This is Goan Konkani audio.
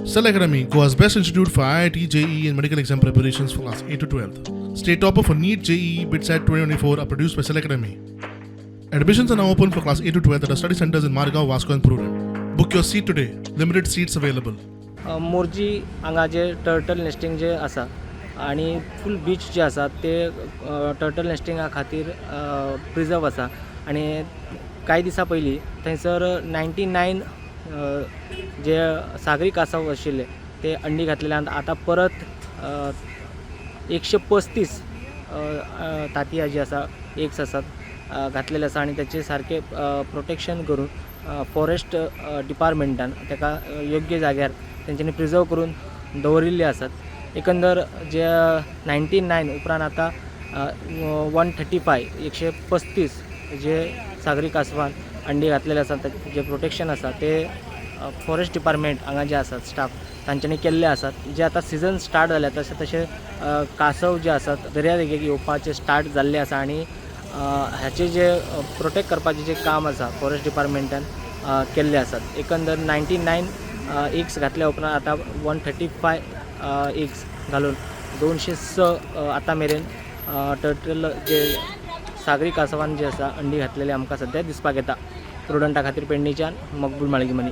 Cell Academy, Goa's best institute for IIT, JEE, and medical exam preparations for class 8 to 12. State topper for NEET, JEE, BITSAT 2024 are produced by Cell Academy. Admissions are now open for class 8 to 12 at our study centers in Margao, Vasco, and Prudent. Book your seat today. Limited seats available. Morjim हांगा जे टर्टल नेस्टींग जे आसा आनी फूल बीच जे आसा ते टर्टल नेस्टिंगा खातीर प्रिजर्व आसा. आनी कांय दिसां पयलीं थंयसर 99 जे सागरी कासव आशिल्ले ते अंडी घातलेले आनी आतां परत 135 तांतयां जीं आसा, एग्स आसात, घातलेले आसा. आनी ताचें सारकें प्रोटेक्शन करून फॉरेस्ट डिपार्टमेंटान ताका योग्य जाग्यार तेंच्यांनी प्रिजर्व करून दवरिल्ले आसात. एकंदर जे 99 उपरांत आतां 135, 135 जे सागरी कासवान अंडी घातलेले आसात, जे प्रोटेक्शन आसा ते फॉरेस्ट डिपार्टमेंट हांगा जे आसात स्टाफ तांच्यांनी केल्ले आसात. जे आतां सिजन स्टार्ट जाल्या तशें तशें कासव जे आसात दर्यादेगेक येवपाचे स्टार्ट जाल्ले आसा. आनी हाचें जे प्रोटेक्ट करपाचें जें काम आसा फॉरेस्ट डिपार्टमेंटान केल्लें आसात. एकंदर 99 एग्स घातल्या उपरांत आतां 135 एग्स घालून 206 आतां मेरेन टर्टल जे सागरी कासवान जे आसा अंडी घातलेले आमकां सद्या दिसपाक येता. प्रुडंटा खातीर पेडणेच्यान मकबूल माळगीमनी.